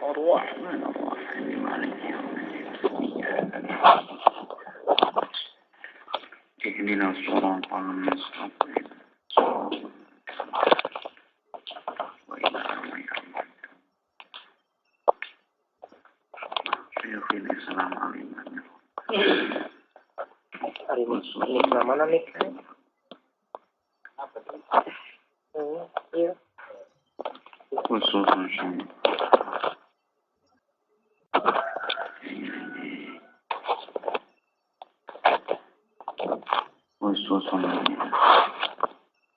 الرحمن الرحيم مالك يوم الدين إياك نعبد اهدنا الصراط المستقيم صراط شيخ الإسلام علي Hari mana nih? Iya.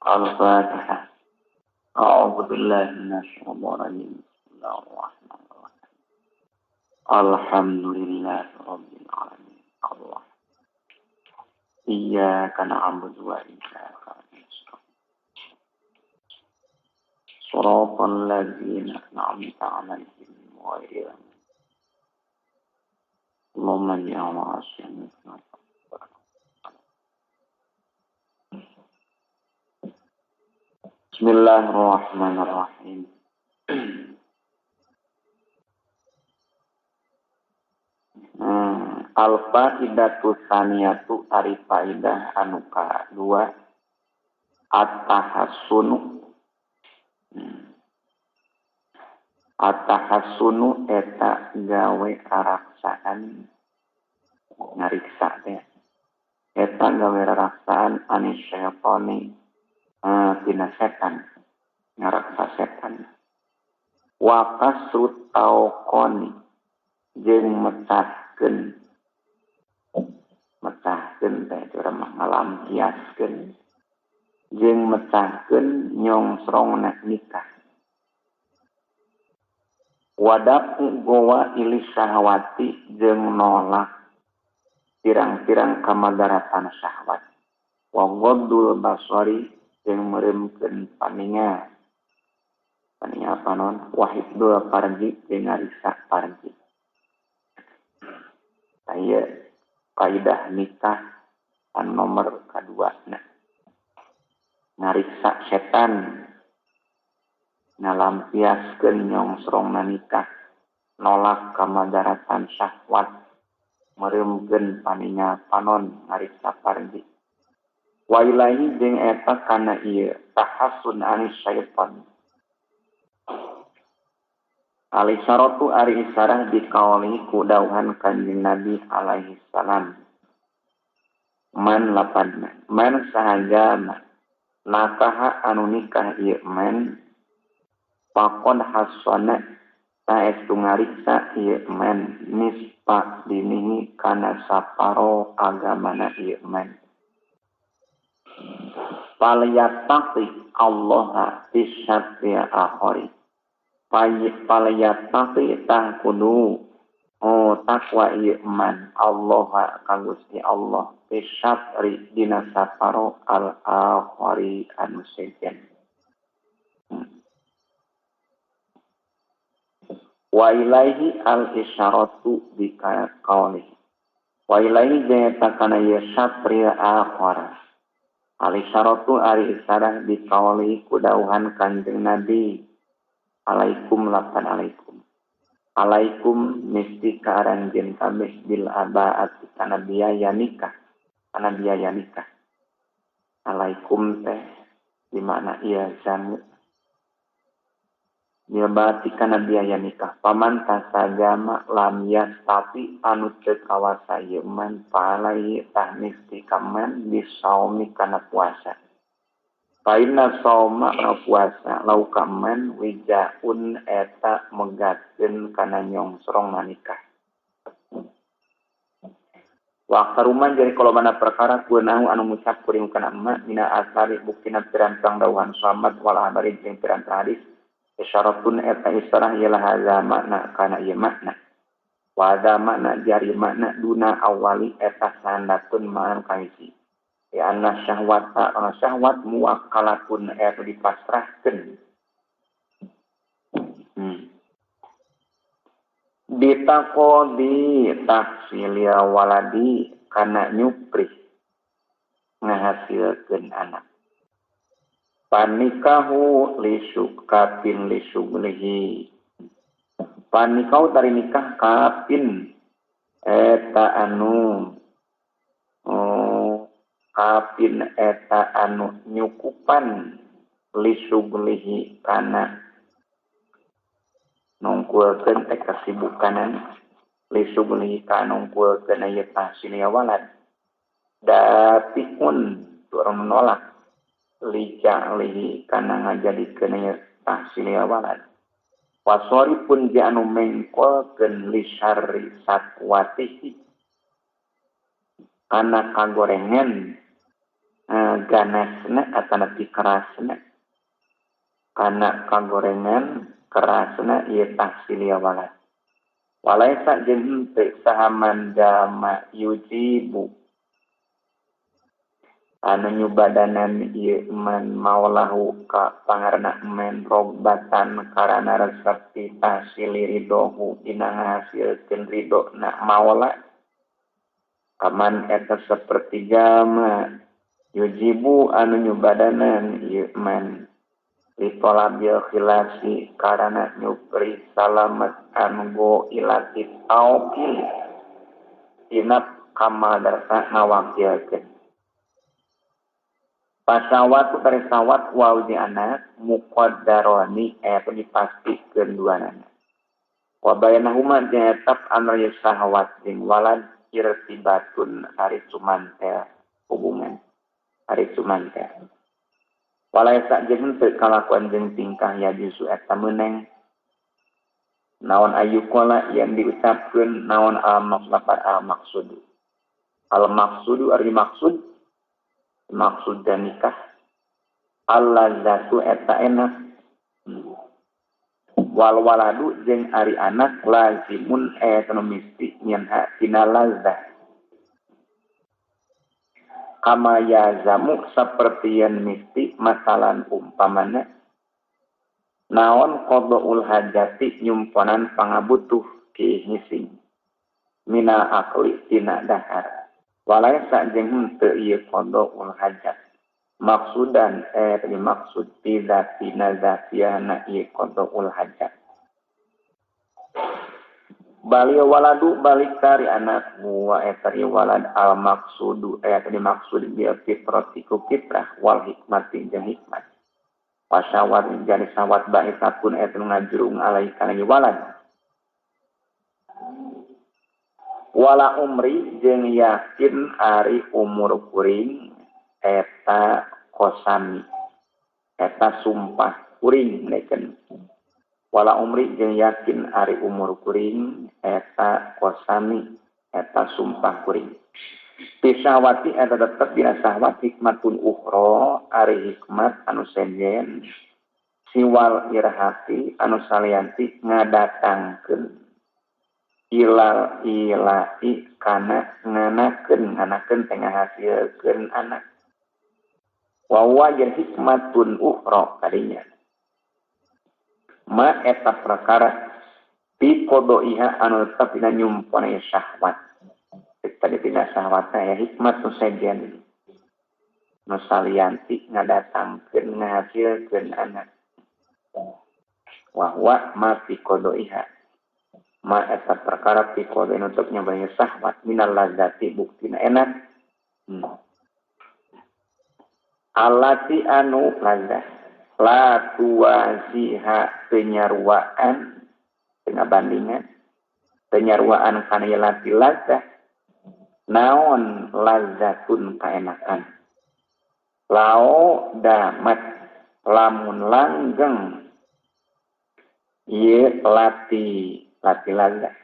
Al-Fatihah. A'udzu billahi minasyaitonir rajim. Bismillahirrahmanirrahim. Alhamdulillahi rabbil alamin. Allah. Iyyaka na'budu wa iyyaka nasta'in. Shiratal ladzina an'amta 'alaihim ghairil maghdubi 'alaihim. Bismillahirrahmanirrahim. Al-faidatu tsaniyatu ari faidah anu kadua at-tahassunu. At-tahassunu eta gawe raraksaan ngariksa teh. Eta gawe raraksaan anis syaitani tina setan, ngaraksa setan. Wa kasrut tauqoni jeung mecahkeun teh urang mah ngalampiaskeun jeung mecahkeun nyongsrongna nikah. Wadapu gowa ilis syahwati jeung nolak pirang-pirang kamadaratan syahwat. Wa ghaddul basari jeung meureumkeun paninga. Paninga panon wahidul parji jeung ngariksa parji. Aya kaidah nikah an nomor kadua na. Ngariksa setan ngalampiaskeun nyongsrongna nikah, nolak kamadaratan syahwat, meureumkeun paninga panon ngariksa parji. Wa ilahi jeung eta kana ieu tahassun anis syaitan. Al-isyaratu ari isyarah dikaoli ku dauhan Kanjeng Nabi alaihi salam. Man lapan man sahajama nakaha anu nikah ieu man pakon hasana saestu ngariksa ieu man nispa dinihi kana saparo agamana ieu man. Falyattaqi Allah bisyarri akhari. Falyattaqi tah kudu takwa ieu man Allah ka Gusti Allah bisyarri dina saparo al akhari anu sejen. Wa ilaihi al isyaratu bi qaulihi. Wa ilaihi jeung eta kana ieu syatri akhara. Al isyaratu ari isyarah bi qaulihi ku dauhan Kanjeng Nabi. Alaikum lapan alaikum. Alaikum misti ka aranjeun kabeh bil abaati kana biaya nikah. Kana biaya nikah. Alaikum teh di makna ieu jamu. Bil baati kana biaya nikah. Paman tasagama lam yastati anu teu kawasa ieu man fa'alaihi tah misti ka man bisaumi kana puasa. Paina sauma puasa lau kaman wijaun eta megatkeun kana nyongsrong nikah. Wa karuman jadi kalau mana perkara kunahu anu ngucap kuring kana emak mina asari buktina pirang-pirang dauhan sahabat wal habari jeung pirang-pirang hadis isyaratun eta isyarah ialah hadza makna kana ieu makna. Wa hadza makna jari makna duna awali eta sandatun ma'an kahiji. Ya anna syahwata ana syahwat muwakkalatun eta dipasrahkeun. Ditaqodi tahsilil waladi kana nyupri ngahasilkeun anak. Panikahu lisukatin lisuglihi. Panikau tari nikah kapin eta anu kapin eta anu nyukupan lisuglihi kana nungkulkeun teh kesibukanan lisuglihi kana nungkulkeun ieu tahsil walad dapikun turun menolak lija'lihi kana ngajadikeun ieu tahsil walad wasori pun dia anu mengkolkeun lisarri satwatihi kana kagorengan ganasna atana pikerasna kana kagorengan kerasna ieu tahsil walad walaisa jeung henteu saha man dama yujibu anu nyubadanan ieu man maulahu ka pangarna men rogbatan karana resep tahsil ridohu dina ngahasilkeun ridona maula kaman eta seperti jalma yujibu anu nyubadanan ieu man litolabil khilasi karana nyupri salamet anu ilati tauqil dina kamadarsa ngawakilkeun pasawat dari sawat wau di anak muqaddaroni eta dipastikeun duanana wa bainahuma tetap anu sahwat jeung walad irtibatun ari sumantel hubungan ari sumantel walaisa jeung teu kalakuan jeung tingkah ya jusu eta meuneng naon ayuqala yang diucapkeun naon al maksud al maksud al maksudu ari maksud maksud dan nikah al-ladzatu eta enak wal waladu jeung ari anak lazimun eta nu misti nyenha tina ladzah kama yazamu saperti yen misti masalan umpamana naon qadaul hajati nyumponan pangabutuh ki ngising mina akli tina dahar walaisa jeung henteu ieu qadaul hajat maksudan dimaksud tina zatiana ieu qadaul hajat bali waladu balik tari anak wa eta walad al maksudu dimaksud bil fitrati ku fitrah wal hikmati jeung hikmat pasawat jadi sawat bahisatun eta ngajrung alai kana walad wala umri jeung yakin ari umur kuring eta kosami eta sumpah kuring neken wala umri jeung yakin ari umur kuring eta kosami eta sumpah kuring pisawati eta tetep dina sahwat hikmatun ukhra ari hikmat anu sejen siwal irhati anu salianti ngadatangkeun ilal ilahi kana nganakeun teh ngahasilkeun anak wa huwa hikmatun ukhra kadinya ma eta perkara fi qadaiha anu tetep dina nyumpona syahwat tadi dina syahwatna ya hikmat nu sejen nu salianti ngadatangkeun ngahasilkeun anak wa huwa ma fi qadaiha ma eta perkara fi qadaiha untuk nyumpona syahwat minal ladzati buktina enak alati anu ladzah la tuwaziha penyaruaan pengabandingan penyaruaan kana lati ladzah naon ladzatun kaenakan lao damat lamun langgeng ieu lati lati ladzah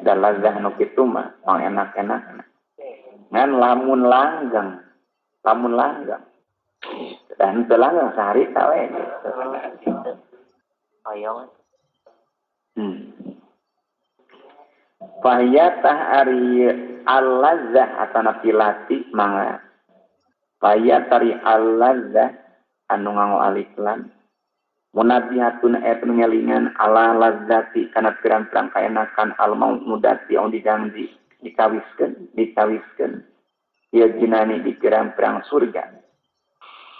da ladzah nu kitu mah pang enak-enak ngan lamun langgeng dan teu langgeng sehari we gitu. Hoyong. Fahiyatah ari al-ladzah atana pilati mangga. Fahiyatari al-ladzah anu nganggo alif lam. Munabihatun eta ngelingan ala ladzati kana pirang-pirang kaenakan al maudati anu dijanji dikawiskeun. Ieu jinani di pirang-pirang surga.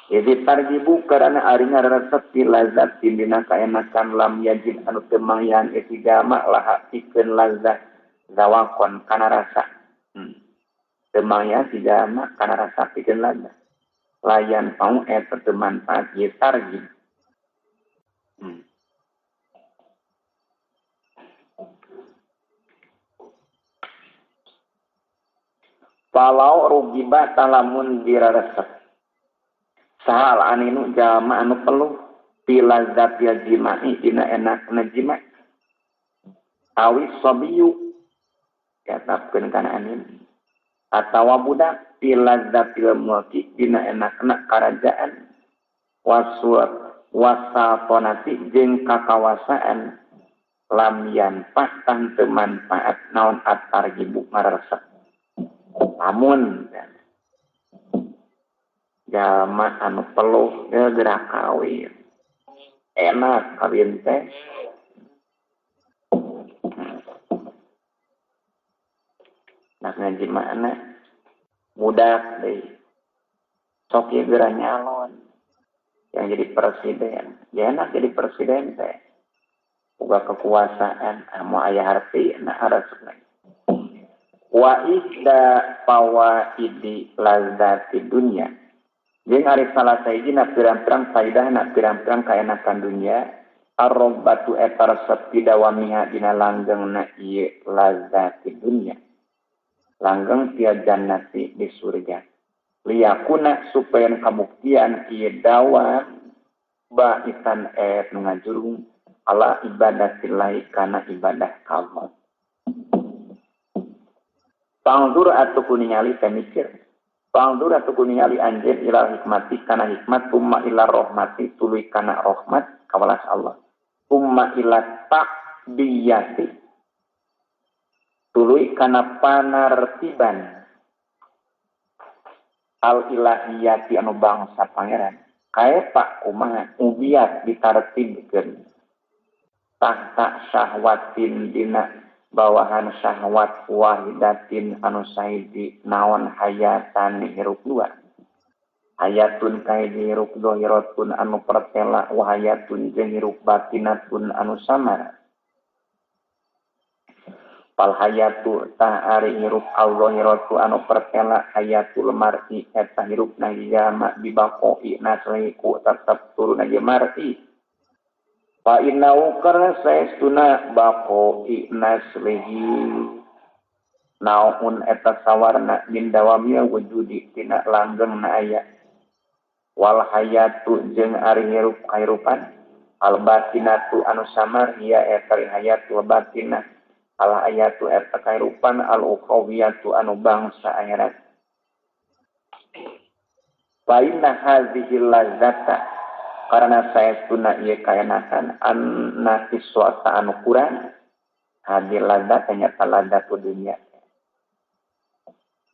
Jadi tarjibu karena ari ngaresep ti lazat dina kaenakan lam yajid anu teu mangyan isi jalma laha pikeun lazat zawakon kana rasa. Teu mangyan si jalma kana rasa pikeun lazat. Layan pau eta teu manfaat ieu tarjib. Falau rugiba talamun diraresep. Sahal aninu jalma anu peluh fi lazzatil jima'i dina enakna jima' awi sabiyu katapkeun kana anin atawa budak fi lazzatil mulki dina enakna karajaan wasatonati jeung kakawasaan lam yanfah tang teu manfaat naon atarjibu ngaresep lamun jalma anu peluh geura kawin enak kawin teh nak ngaji mana budak deui sok ieu geura nyalon yang jadi presiden ya enak jadi presiden teh boga kekuasaan anu aya harti na aresepna wa ihda fawaidi lazati dunya jeung ari salah sahijina pirang-pirang faedahna pirang-pirang kaenakan dunya ar-rabbatu eta resep dawamiha dina langgengna ieu lazati dunya langgeng tia jannati di surga liyakuna supaya kabuktian ieu dawam baitan nu ngajurung ala ibadatillahi kana ibadah ka Allah. Pangdur atuh kuningali teh mikir. Pangdur atuh kuningali anjeun ilal hikmati kana hikmat tumma ila rahmati tuluy kana rahmat kawelas Allah. Tumma ila takdiyati tuluy kana panartiban al ilahiyati anu bangsa pangeran. Kaepa kumaha ubiat ditartibkeun tahta syahwatin dina bawahan syahwat wahidatin anu sahiji naon hayatan hirup dua hayatun kahiji hirup zahiratun anu pertela wa hayatun jeung hirup batinatun anu samar fal hayatu tah ari hirup al-zahiratu anu pertela hayatul mar'i eta hirupna jalma bibaqoi nasliku tetep turuna ieu mar'i fa innahu karna saestuna baqoi naslihi naun eta sawarna min dawamil wujudi tina langgengna aya wal hayatu jeung ari hirup kahirupan al batinatu anu samar hiya eta hayatul batinah al hayatu eta kahirupan al ukhrawiyatu anu bangsa akhirat fa inna hadzihi lazzata karena saestuna ieu kaenakan annati suata anu kurang hadil ladzat nyata ladzat dunya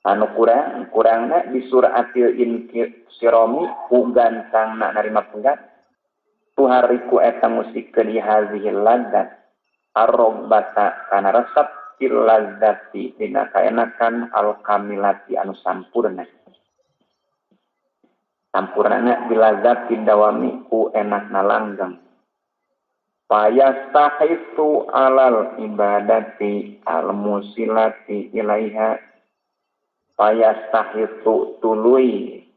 anu kurang kurangna disuratil insiromi ku gantangna narima penggat tuhariku eta musikeun ieu hadzihi ladzat arrobbata kana resep fil ladzati dina kaenakan al kamilati anu sampurna sampurnana bilazat dawami ku enakna langgeng fayastahitu alal ibadati al musilati ilaiha fayastahitu tuluy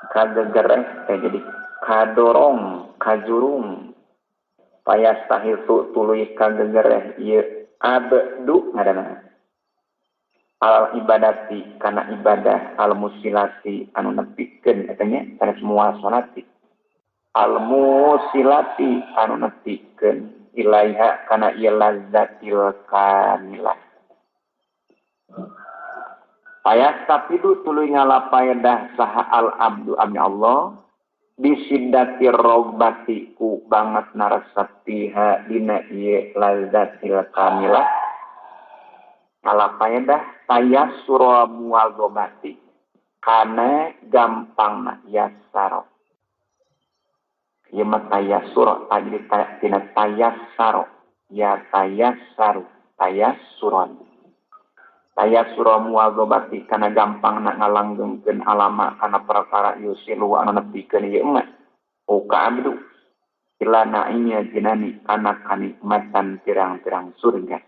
kagegereh teh jadi kadorong kajurung fayastahitu tuluy kagegereh ieu abdu ngaranna al ibadati kana ibadah al musilati anu nepikeun eta nya sanes muasolati al musilati anu nepikeun ilaiha kana ieu lazzatil kamilah Ayastafidu tuluy ngalapaedah saha al abdu ami Allah bisiddatir rogbati ku banget naresep dina ieu lazzatil kamilah ngalapaedah tayassura muwadzabati kana gampangna yasaro ieu mah tayassura tadi tina tayassaro ya tayassaru tayassuran Taya surah muwadzabati kana gampang nak ngalanggengkeun alama kana perkara yusilu anu nepikeun ieu mah ka abdu ila na'imnya jinani kana kanikmatan pirang-pirang surga.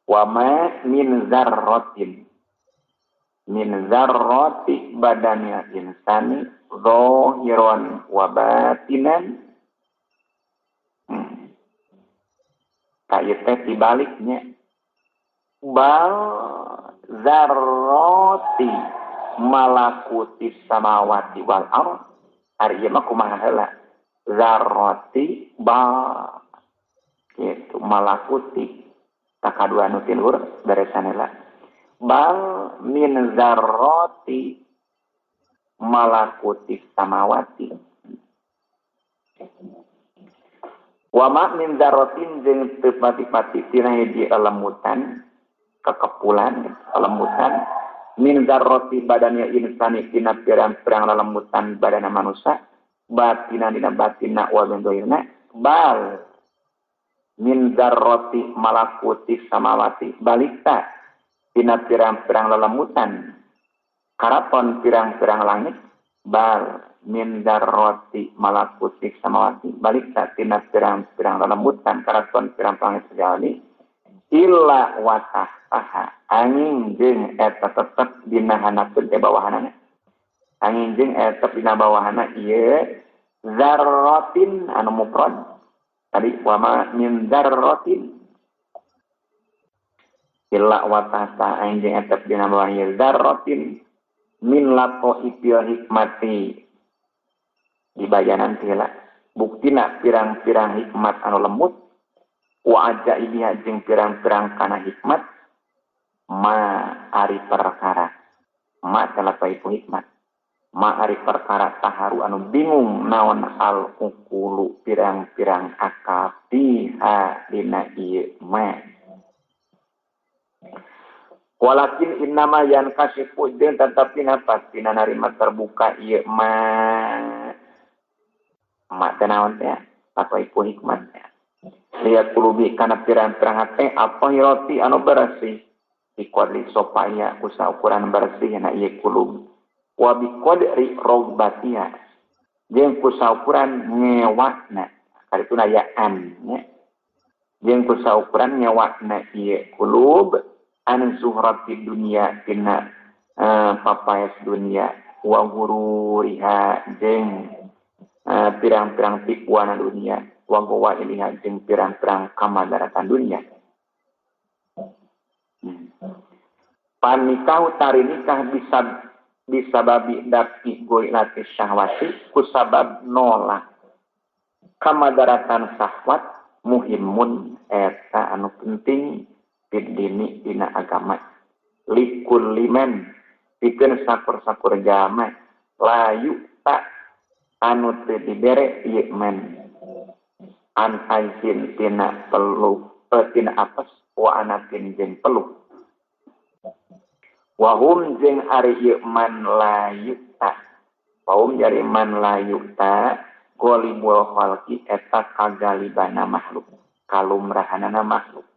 Wa ma min zarratin min zarrati badanil insani zahiran wa batinan. Kaya teh dibaliknya bal zarrati malakuti samawati wal ard. Ari ieu mah kumaha heula zarrati bal kitu malakuti takadua nu tiluhur beresan heula bal min zarrati malakuti samawati. Wa ma min zarratin jeung teu pati-pati tina hiji lemutan kekepulan lemutan min zarrati badannya insani tina pirang-pirang lelemutan badana manusia batina dina batina wa bendoirna bal min zarrati malakuti samawati balikta tina pirang-pirang lelemutan karaton pirang-pirang langit bal min zarrati malakuti samawati balikta tina pirang-pirang lelemutan karaton pirang-pirang langit segala illa watahtaha angin jeung eta tetep dina hanapun teh bawahanana angin jeung eta dina bawahana ieu zarratin anu mufrad tadi wama min zarratin illa watahtaha angin jeung eta dina bawahana ieu zarratin min latoifil hikmati dibayanan teh lah buktina pirang-pirang hikmat anu lemut wa ajaibiha jeung pirang-pirang kana hikmat ma ari perkara ma talapaipu hikmat ma ari perkara taharu anu bingung naon al uqulu pirang-pirang akal fiha dina ieu ma walakin innama yankashifu jeung tetapi pastina narima terbuka ieu ma ma teh naon teh talapaipu hikmat teh lihat kulubi kana pirang-pirang hate apa hiroti anu bersih biqadri sopaya kusa ukuran bersih na ieu kulub wa biqadri rogbatiha jeung kusa ukuran ngewakna kaditu nayaan nya jeung kusa ukuran ngewakna ieu kulub an zuhrati dunya tina papaes dunya wa gururiha jeung pirang-pirang tipuana dunya wa gowa iliha jeung pirang-pirang kamadaratan dunia. Panikah tari nikah bisa babi dapi goilati syahwati kusabab nolak kamadaratan syahwat muhimun eta anu penting fid dini dina agama likul liman pikeun sakur-sakur jalma layu tak anu teu dibere ieu men an ajin tina peluh tina apes wa anatin jeung peluh wahum jeung ari ieu man layuta wahum jari man layuta ghalibul khalqi eta kagalibana makhluk kalumrahanana makhluk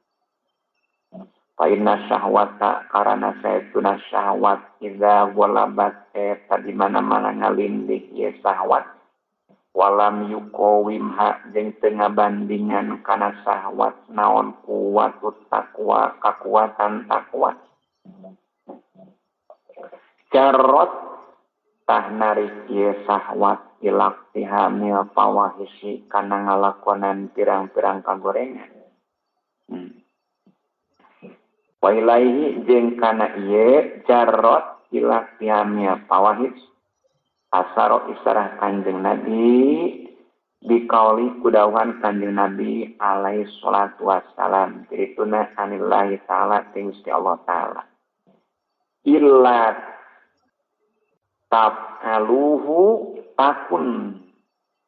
fa inna syahwata karana saestuna syahwat idza ghalabat eta di mana-mana ngalindih ieu syahwat walam yuqawimha jeung teu ngabandingan kana syahwat naon kuwatut taqwa kakuatan takwa carot tah narik ieu syahwat ilaktihamil fawahisi kana ngalakonan pirang-pirang kagorengan. Wa ilaihi jeung kana ieu carot ilaktihamil fawahis asaro isarah Kanjeng Nabi bikauli kudauhan Kanjeng Nabi alaihi salatu wassalam kirituna anillahi ta'ala ti Gusti Allah ta'ala illa taf'aluhu takun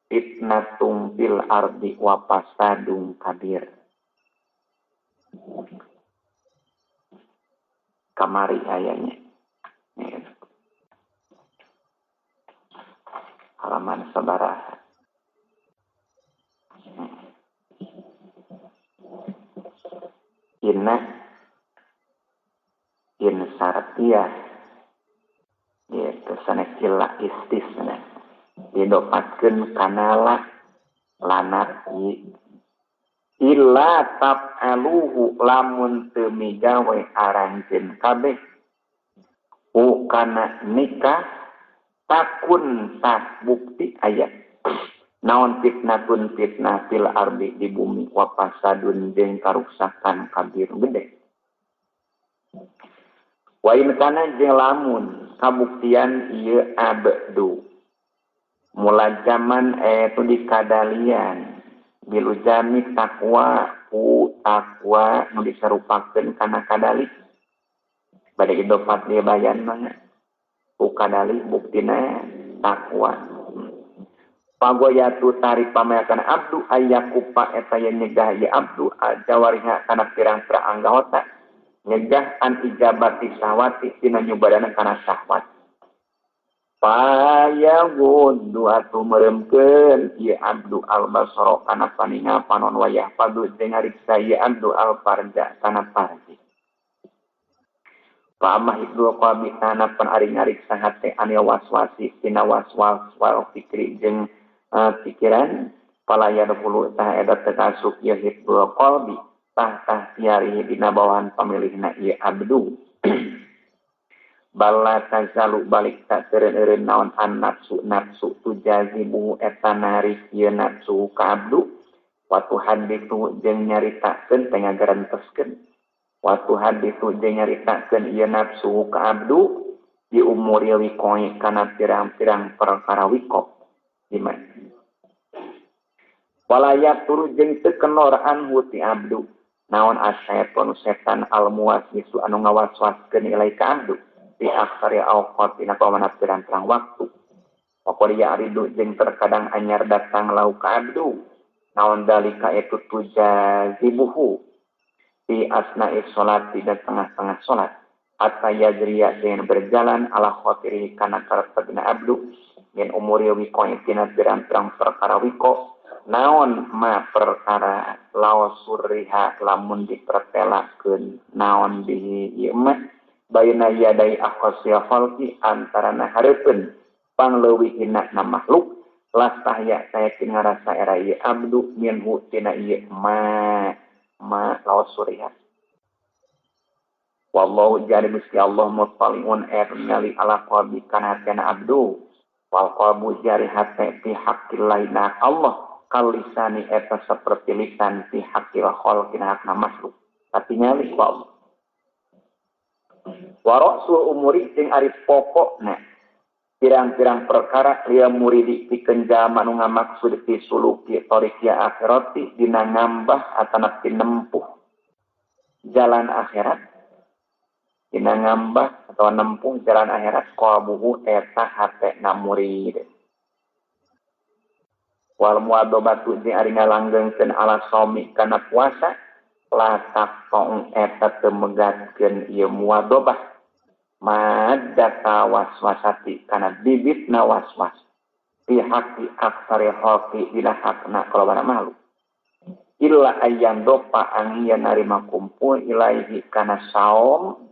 fitnatum fil ardi wa fasadun kabir. Kamari ayatnya halaman sabaraha. dina in sartiah gitu sanes illa istisna didopatkeun kana la lanat illa taf'aluhu lamun teu migawe aranjeun kabeh u kana nikah takun tah bukti aya naon fitnatun fitnah fil ardi di bumi wa fasadun jeung karuksakan kabir gede. Wa in kana jeung lamun kabuktian ieu abdu mula zaman itu dikadalian bilujami takwa ku takwa nu disarupakeun kana kadali bade idofat dia bayan mangga ku kadali buktina takwa. Pagoyatu tarik pamayakan abdu ayakupa eta yen nyegah ieu abdu jawariha kana pirang-pirang anggota nyegah an ijabati syahwati tina nyubadana kana syahwat. Payagudu atuh meremkeun ieu abdu albasara kana paningal panon wayah padu jeung ngariksa ieu abdu alfarja kana farji. Pamah hibdul qalbi kana pan ari ngariksa hate anil waswasi tina waswas wal fikri jeung pikiran pala yadkhulu tah eta teu asup ieu hibdul qalbi tah tah tiari dina bawahan pamilihna ieu abdu. Bala tazalu balik tak teureun-eureun naon an nafsu nafsu tujazibu eta narik ieu nafsu ka abdu watu haditsu jeung nyaritakeun teh ngagarenteskeun watu haditsu jeung nyaritakeun ieu nafsu ka abdu di umuri wikoi kana pirang-pirang perkara wiko di mana walaya turu jeung teu kenor anhu ti abdu naon asyaiton setan al muwaswisu anu ngawaswaskeun ilai ka abdu di aksari awqat dina pamana pirang-pirang waktu. Waqad ya'ridu jeung terkadang anyar datang lau ka abdu naon dalika itu tujazibuhu di asna'i salat di tengah-tengah salat hatta yajriya jeung berjalan ala khatiri kana karepna abdu min umuri wiqo tina pirang-pirang perkara wiko naon ma perkara law surriha lamun dipertelakeun naon bihi ieu mah baina yadai aqsya khalqi antarana hareupeun pangleuwihina na makhluk lastahya sayakin ngarasa era ieu abdu minhu tina ieu ma law surriha. Wallahu jari Gusti Allah muttaliun er ningali ala qalbi kana hatena abdu wal qalbu jari hate fi haqqil na Allah kalisani eta seperti lisan fi haqqil khalqi hakna makhluk tapi nyali ku Allah. Wa ra'sul umuri jeung ari pokokna pirang-pirang perkara liya muridi pikeun jalma nu ngamaksud fi suluki thariqi akhirati dina ngambah atana pinempuh jalan akhirat dina ngambah atau nempuh jalan akhirat qabuhu eta hatena murid. Wal muadobatu jeung ari ngalanggengkeun ala shaumi kana puasa la taqong eta teu megatkeun ieu muadobah madata waswasati kana bibitna waswas fi haqqi aksari khalqi dina hakna kalobana makhluk illa ayyan dopa angya narima kumpul ilaihi kana saum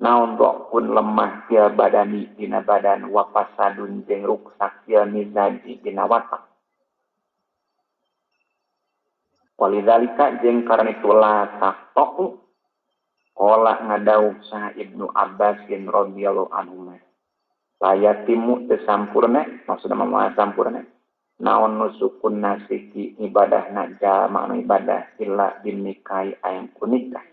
naon pun lemah fil badani dina badan wa fasadun jeung ruksak fil mizaji dina watak. Walidzalika jeung karena itu la taqtu qala ngadauh saha Ibnu Abbasin radhiyallahu anhu layatimu teu sampurna maksudna mah sampurna naon nusukun nasiki ibadahna jalma anu ibadah illa binnikai ayang ku nikah.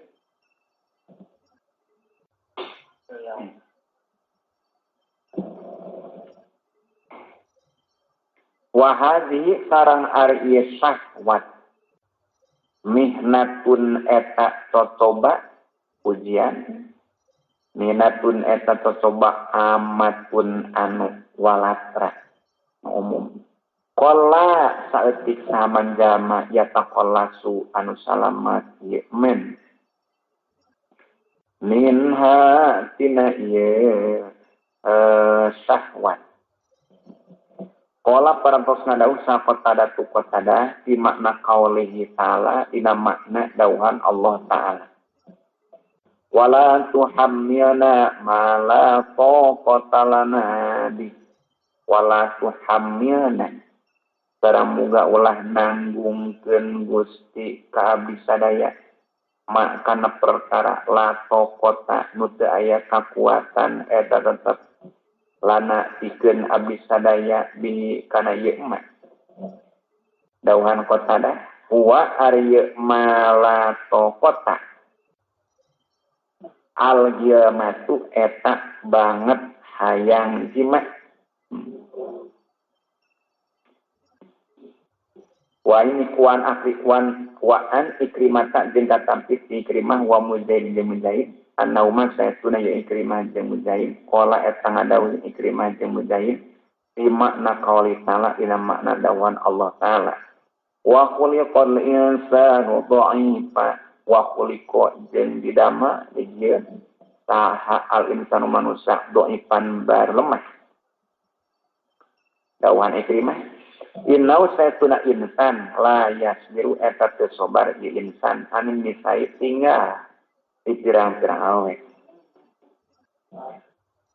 Wa hadhihi sareng ari ieu syahwat mihnatun eta cocoba ujian mihnatun eta cocoba amatun anu walatra umum qala saeutik saman jalma yataqallasu anu salamat ieu men minha tina ieu syahwat. Qala parantos ngadauh saqatada tu qatada di makna qaulihi ta'ala dina makna dauhan Allah ta'ala. Wala tuhammilna ma la taqata lana bi. Wala tuhammilna sareng muga ulah nanggungkeun Gusti ka abdi sadaya ma kana perkara la taqata nu teu aya kakuatan eta tetep lana pikeun abdi sadaya bi kana ieu mah. Dauhan Qatadah huwa ari ieu ma la taqata al gilmatu eta banget hayang jima. Wa ini kuan akri wan waan ikrimata jeung katampik Ikrimah wa Mujahid jeung Mujahid annauma saytuna ya Ikrimah jeung Mujahid qala eta ngadawuh Ikrimah jeung Mujahid fi makna qauli ta'ala ila makna dawan Allah ta'ala wa khuliqal insanu dha'ifa wa khuliqa jeung didama dijieun saha al insanu manusia dhaifan bar lemah. Dawan Ikrimah innau saytuna insan la yasbiru eta teu sabar ieu insan anin misai tinggal di pirang-pirang awe.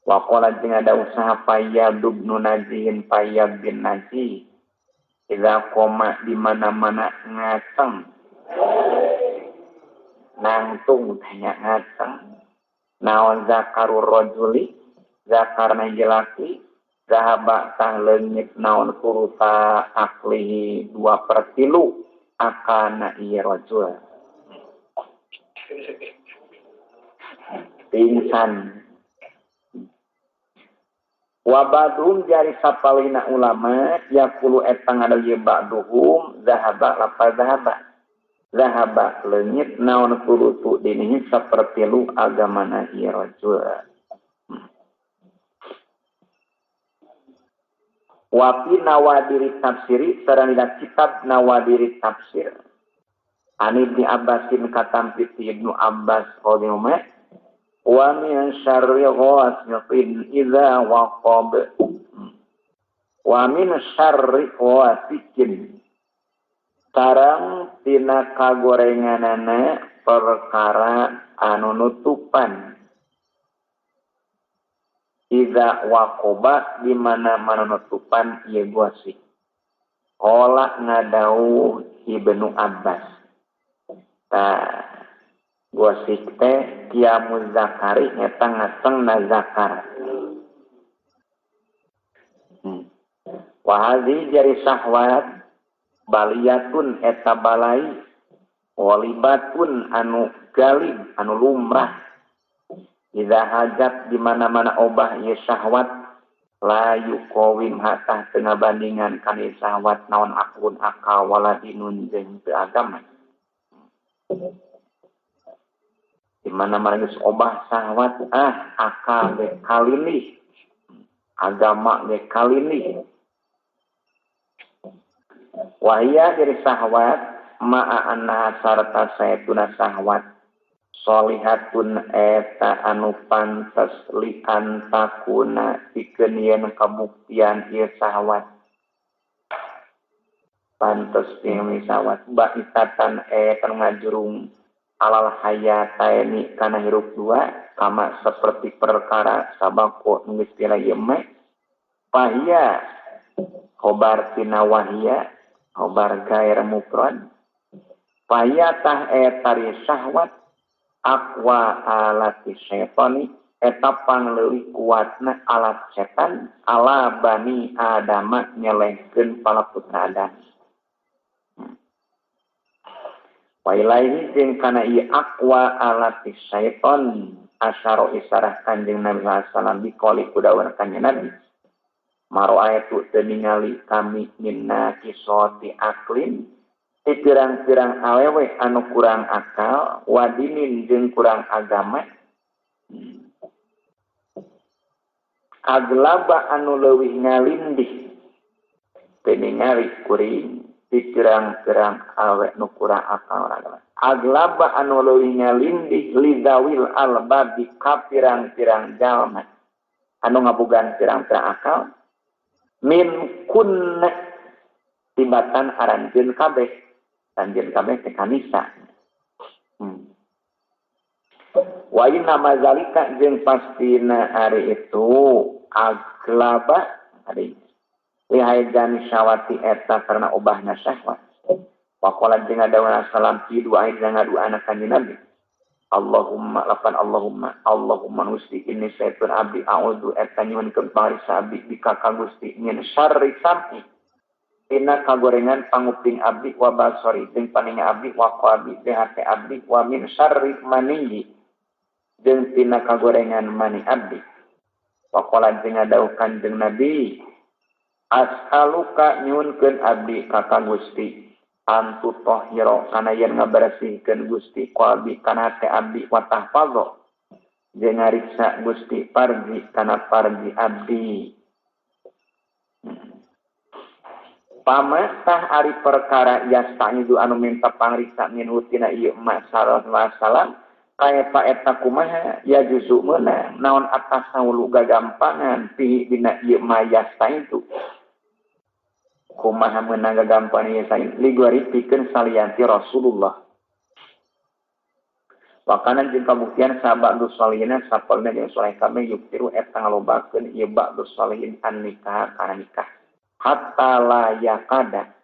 Wa qala jeung ada usaha Fayyad bin Najihin Fayyad bin Najih idza qoma di mana-mana ngateng nangtung tanya ngateng naon zakarur rajuli zakarna jelaki zahaba tah leungit naon kuruta aklihi 2/3 akana ieu rajul pingsan. Wa ba'dhum jari sapalina ulama yaqulu eta ngadaw ba'duhum zahaba lafaz zahaba zahaba leungit naon kurutu dinihi sapertilu agamana ieu rajul. Wa fi nawadiri tafsiri sareng dina kitab nawadiri tafsir an Ibnu Abbasin katampi ti Ibnu Abbas radhiyallahu anhu wa min syarri ghasiqin idza waqab wa min syarri ghasiqin sareng tina kagorenganana perkara anu nutupan iza waqoba di mana-mana nutupan ieu gosik. Qala ngadauh Ibnu Abbas. Tah gosik teh kiamuz zakari eta ngatengna zakar. Wa hadhi jari syahwat baliyatun eta balai walibatun anu galib anu lumrah. Iza hajat di mana-mana obah ieu syahwat la yuqawim hatah teu ngabandingan kana syahwat naon akun akal wala dinun jeung teu agama. Di mana-mana geus obah syahwat akal ge kalilih, agama ge kalilih. Wahia dari syahwat ma'a anna sarta saytuna syahwat solihatun eta anu pantes li antakuna pikeun yen kabuktian ieu syahwat pantes pikeun syahwat baitatan eta ngajurung alal hayataini kana hirup dua kama seperti perkara sabako nu geus pila ieu mah fahia khobar tina wahia khobar gair mufrad fahia tah eta syahwat aqwa alati syaitani eta pangleuwih kuatna alat setan ala bani adama nyelehkeun para putra Adam. Wa ilaihi jeung kana ieu aqwa alati syaitan asyara isarah Kanjeng Nabi sallallahu alaihi wasallam biqoli kudawan Kanjeng Nabi maro'aitu teu ningali kami minna kisoti aklin ti pirang-pirang awewe anu kurang akal wadinin jeung kurang agama aglaba anu leuwih ngalindih teu ningali kuring ti pirang-pirang awe nu kurang akal agama aglaba anu leuwih ngalindih lidawil albabi ka pirang-pirang jalma anu ngabogaan pirang-pirang akal min kunna tibatan aranjeun kabeh anjeun kabeh teh kanisa. Wa inna mazalika jeung pastina ari itu aglaba ari lihaijan syawati eta karena obahna syahwat. Waqala jeung adawana salam fi doa jeung ngaduana kanjeng Nabi. Allahumma lapan Allahumma Allahumma nusti inni sayyidun abdi a'udzu eta nyuhunkeun pangarisa abdi bika ka Gusti min syarri sam'i tina kagorengan panguping abdi wa basori jeung paninga abdi wa qalbi jeung hate abdi wa min syarri maniyyi jeung tina kagorengan mani abdi. Waqala jeung ngadawuh kanjeng Nabi as'aluka nyuhunkeun abdi ka ka Gusti antu tohiro kana yen ngabersihkeun Gusti qalbi kana hate abdi wa tahfazo jeung ngariksa Gusti parji kana parji abdi. Pama tah ari perkara yasta'idu anu minta pangriksa minhu tina ieu masalah masalah kaya pa eta kumaha ya juzu meunang naon atas saulu gagampangan pi dina ieu ma yasta'idu kumaha meunang gagampangan ieu sain liguari pikeun salianti Rasulullah. Wakanan jeung kabuktian sahabat salihina sapalna jeung saleh kabeh yuktiru eta ngalobakeun ieu ba'du salihin an nikah kana nikah hatta la yakada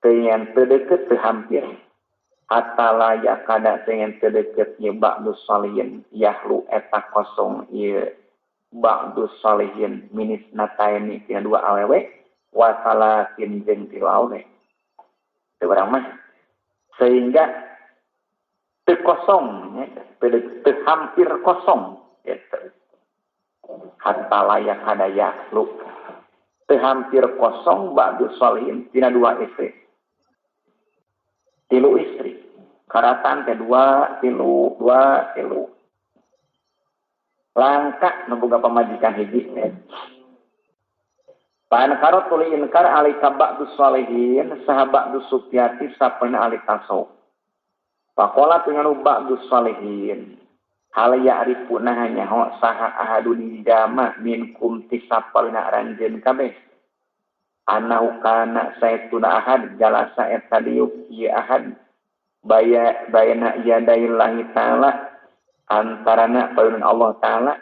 teu yen teu deukeut teu hampir hatta la yakada teu yen teu deukeut ieu ba'du salihin yahlu eta kosong ieu ba'du salihin minis nataini tina dua awewe wa salatin jeung tilu awewe teu urang mah sehingga teu kosong nya teu hampir kosong gitu hatta la yakada yahlu teu hampir kosong ba'du salihin tina dua istri tilu istri karatan teh dua tilu dua tilu langka nu boga pamajikan hiji teh. Pan karo tuli inkar alika ba'du salihin saha ba'du sufiati sapena ahli tasawuf. Faqala tinganu ba'du salihin hal ya'rifuna nyaho saha ahadun jama minkum tisapalna ranjeun kabeh anahu kana saytuna ahad jalasa eta diuk ieu ahad baya bayana yadaillahi ta'ala antarana payun Allah ta'ala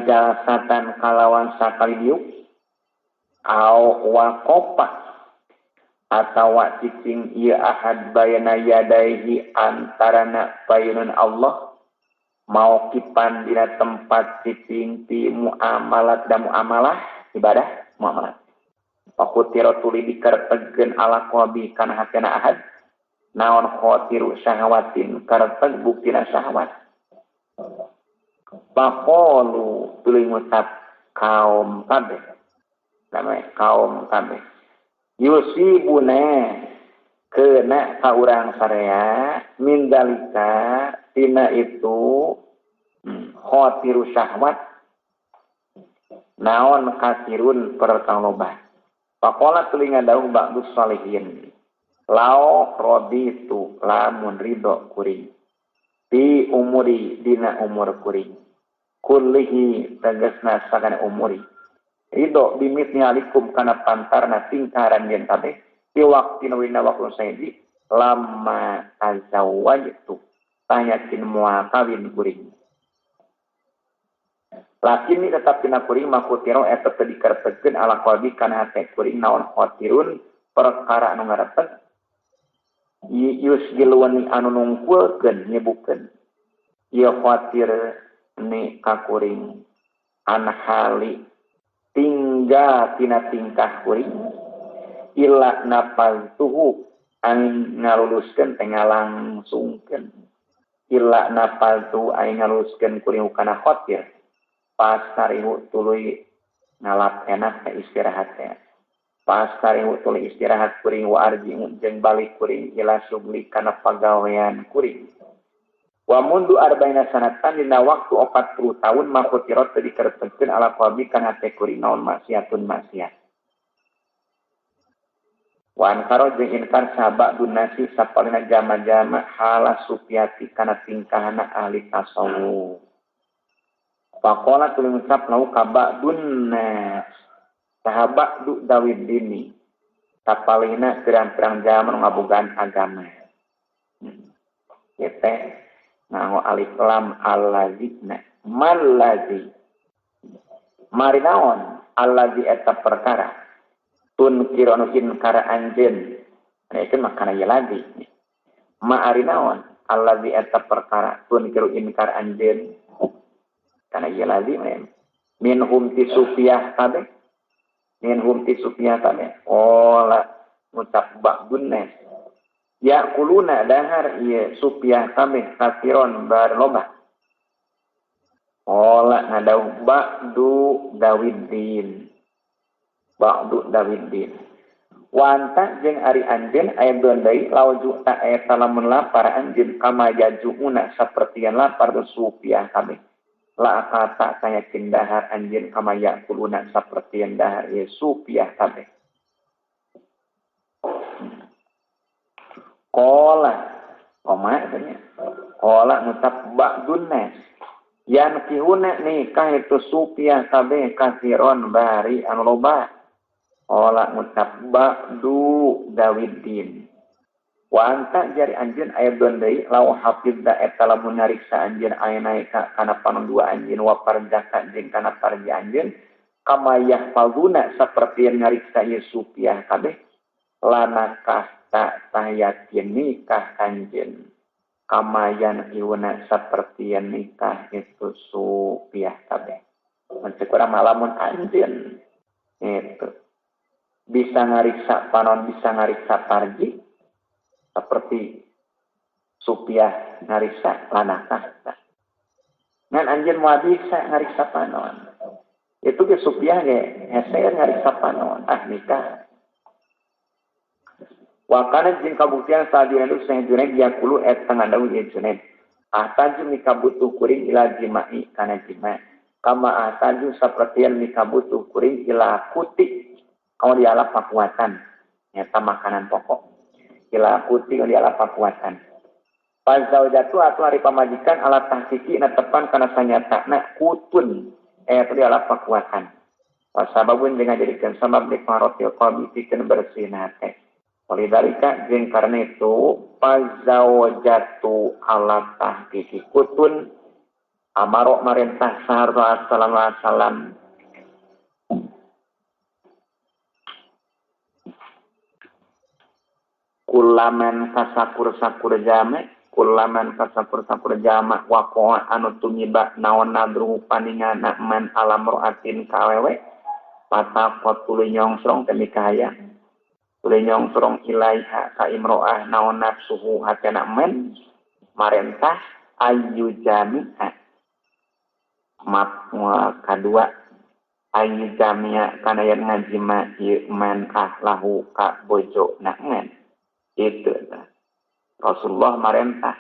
jalasatan kalawan sakali diuk au waqofa atawa cicing ieu ahad bayana yadaihi antarana payunun Allah mauqipan dina tempat cicing ti muamalat dan muamalah ibadah muamalat fakutira tuli dikertegeun ala qalbi kana hatena ahad naon khatiru syahawatin karteg buktina syahwat faqalu tuluy ngucap kaum kabeh namanya kaum kabeh yusibuna kena ka urang sarea min dalika tina itu khatiru syahwat naon kasirun perkang loba. Faqala tuluy ngadawuh ba'du salihin lao raditu lamun ridho kuring fi umuri dina umur kuring kullihi tegasna sakana umuri ridho bimitni alikum kana pantarna tingkaran yen kabeh fi waqtin wina waktu sayyidi lama tazawwajtu tanyakin moal kawin kuring lakin tetap dina kuring makutiro eta teu dikertekeun ala qalbi kana hate kuring naon khatirun perkara anu ngarepet yusgilwani anu nungkulkeun nyebukeun ieu khatir ni ka kuring an hali tinggal tina tingkah kuring ila napaltuhu an ngaluluskeun teh ngalangsungkeun ila napaltu aing ngaluluskeun kuring kana khatir pasarihu tuluy ngalap enak teh istirahat teh pasarihu tuluy istirahat kuring wa arji jeung balik kuring ila sugli kana pagawean kuring wa mundu arba'ina sanatan dina waktu 40 tahun makutirat teu dikertekeun ala qalbi kana hate kuring naon maksiatun maksiat wa ankaro jeung inkar sahabat dunasi sapalina jama-jama hala supiati kana tingkahna ahli tasawuf. Faqala tuluy ngucap lahu ka ba'dun nas sahabat du dawid dini sapalina pirang-pirang jama nu ngabogaan agama. Ieu teh nganggo alif lam allazina mallazi mari naon allazi eta perkara tunkiru anu inkar anjeun. Nah itu makana ieu lazi. Ma ari naon allazi eta perkara tunkiru inkar anjeun. Kana ieu lazi minhum ti sufiah kabeh. Minhum ti sufiah kabeh. Ola ngucap ba'dun nas. Ya kuluna dahar ieu sufiah kabeh kafiron bar loba. Ola ngadau ba'du dawidin. Ba'du dawidin. Wanta jeung ari anjeun aya deui lauju ta eta lamun lapar anjeun kama yajuuna sapertian lapar tu sufiah kabeh. La kata sayakin dahar anjeun kama yakuluna sapertian dahar ieu sufiah kabeh. Qala koma tanya. Qala ngucap ba'dun nas. Yan kihuna nikah itu supiah kabeh kafiron bari anu loba. Qala ngucap ba'du dawidin. Wa anta jari anjeun aya deui law hafidza eta lamun nyariksa anjeun ayeuna ka kana panon dua anjeun wa parjaka jeung kana parja anjeun kama yahfazuna saperti nyariksa ieu supiah kabeh lanakah tak tayakin nikah anjeun kamayan iuna saperti nikah itu supiah kabeh. Mun urang malamun anjeun itu bisa ngariksa panon, bisa ngariksa parji seperti supiah ngariksa lanakah. Ngan anjeun moal bisa ngariksa panon. Itu ge supiah ge hese ngariksa panon, ah nikah. Wa kana jeung kabuktian sadina nu sah Junaid yaqulu eta ngandau ieu Junaid. Ahtaju mikabutuh kuring ila jima'i kana jima. Kama ahtaju sapertian mikabutuh kuring ila kuti kamu dialap pakuatan. Nyata makanan pokok. Ila kuti kamu dialap pakuatan. Pazaujatu atuh ari pamajikan ala tahqiqi na tepan kana sanyatana kutun eta dialap pakuatan. Wasababun jeung ngajadikeun sabab dikarotil qalbi pikeun bersihna hate. Walidhalika jeung karena itu pazaujatu ala tahqiqi kutun amaro marentah sallallahu alaihi wasallam kulaman kasakur-sakur jame kulaman kasakur-sakur jama waqa'a anu tumiba naon nadru paningana man alam roatin ka awewe pataqat tuluy nyongsrong teh mikahayang tuluy nyongsrong ilaiha ka imro'ah naon nafsuhu hatena men marentah ayu jami'a map kadua ayu jami'a kana yen ngajima ieu man ahlahu ka bojona men. Itu Rasulullah marentah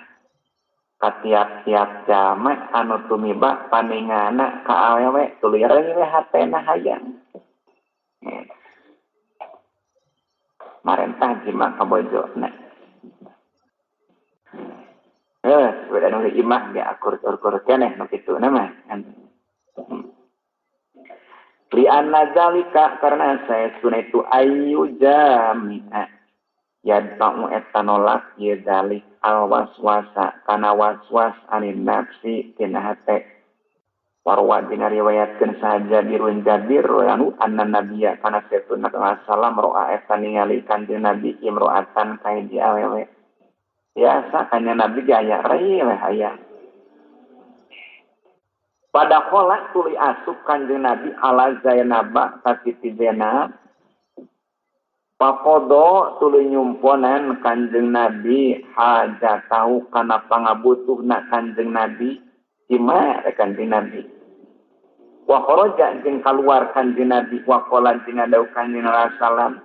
ka tiap-tiap jama anu tumiba paningana ka awewe tuluy we hatena hayang. Marentah jima ka bojona. Beda nu imah ge akur-akur keneh nu kitu na mah. Li anna zalika karena saya sunah itu ayu jami'a yadfa'u eta nolak ye zalik al waswasa kana waswas anin nafsi tina hate. Warwa dina riwayatkeun saja Jabirun Jabir anu anna nabiyya kana satuna sallam ro'a eta ningali kanjeng Nabi imro'atan ka hiji awewe. Biasa kanjeng Nabi ge aya reuy we aya. Pada kola tuluy asup kanjeng Nabi ala Zainab ka Siti Zainab. Pakodo tuluy nyumponan kanjeng Nabi hajatahu kana pangabutuhna kanjeng Nabi. Jima kanjeng Nabi. Wa kharaja jeung kaluar kanjeng Nabi wa qala jeung ngadau kanjeng Rasulullah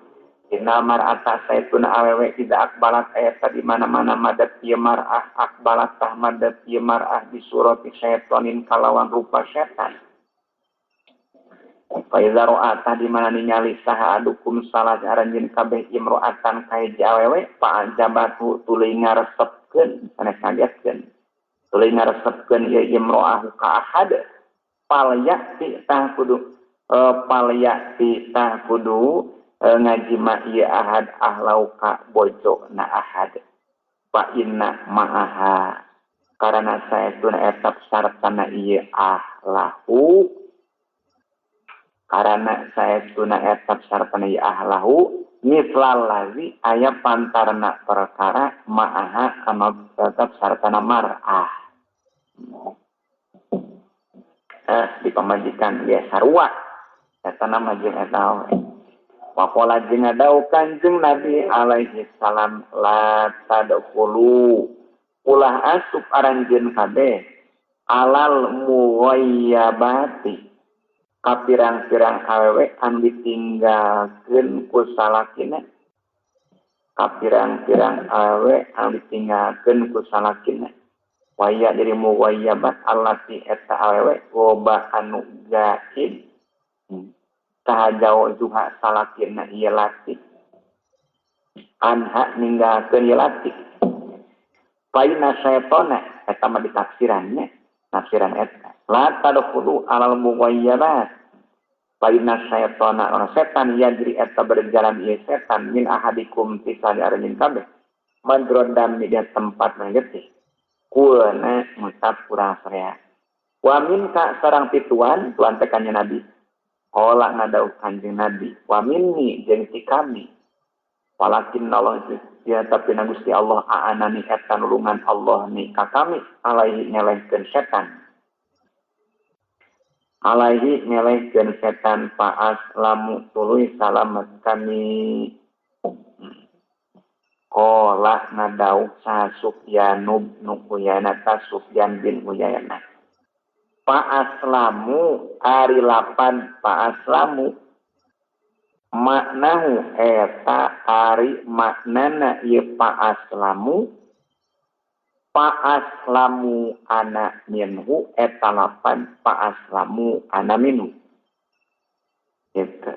dina mar'ata saituna awewe tidak akbalat aya di mana-mana madat ieu mar'ah akbalat tah madat ieu mar'ah di surati syaitonin kalawan rupa setan. Fa iza ra'ata di mana ningali saha adukum salah aranjeun kabeh imro'atan ka hiji awewe fa ajabatu tuluy ngaresepkeun sanes ngagetkeun. Tuluy ngaresepkeun ieu imro'ahu ka ahad palyati tah kudu ngajima ieu ahad ahlau ka bojo na ahad. Fa inna ma'aha karana saestuna eta sartana ieu ahlahu karana saestuna eta sartana ieu ahlahu mislal lazi aya pantarna perkara ma'aha anu tetep sartana mar'ah. Di pamajikan dia sarua eta nama jeung eta we. Waqala jeung ngadau Kanjeng Nabi alaihi salam la tadkhulu ulah asup aranjeun kabeh alal muwayyabati ka pirang-pirang awewe anu ditinggalkeun ku salakina ka pirang-pirang awewe anu ditinggalkeun ku salakina waya dari muwayyabat allati eta awewe loba anu gaib saha jauh juha salakina ieu lati anha ninggalkeun ieu lati paina syaitona eta mah ditafsirannya tafsiran eta la tadkhulu alal mughayyabat paina syaitona orang setan yajri eta berjalan ieu setan min ahadikum tisali aranjeun kabeh mandrodam di tempat getih kulna ngucap kurang saya wa minka sarang tituan tuan teh kanjeng Nabi Ola ngadau Kanjeng Nabi wa minni jeung ti kami walakin Allah ya tapi na Gusti Allah aanani eta nulungan Allah ni ka kami alaihi ngelehkeun setan alaihi ngelehkeun setan faas lamu tuluy salamet kami. Qala ngadau sa Sufyan bin Uyainah ta Sufyan bin Uyainah Fa'aslamu ari lapan fa'aslamu maknahu eta ari maknana ieu fa'aslamu fa'aslamu ana minhu eta lapan fa'aslamu ana minhu gitu